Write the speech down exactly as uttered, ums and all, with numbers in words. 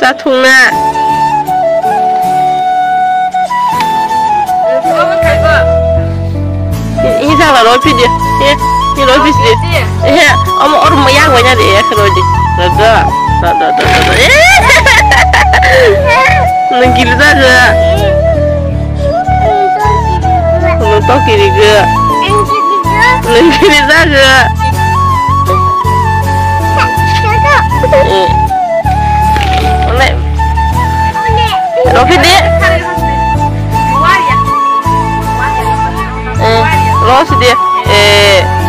Cha thungna. Ini salah lo video. Ya, ini lo video. Ya, omo or mo yang banyak deh ya kalau di. Dodo, dodo, dodo, dodo. Eh. Nang gila saja. Nang toki juga. Nang gila saja. Eh. Oleh. Rofi di. Eh, los di. Eh.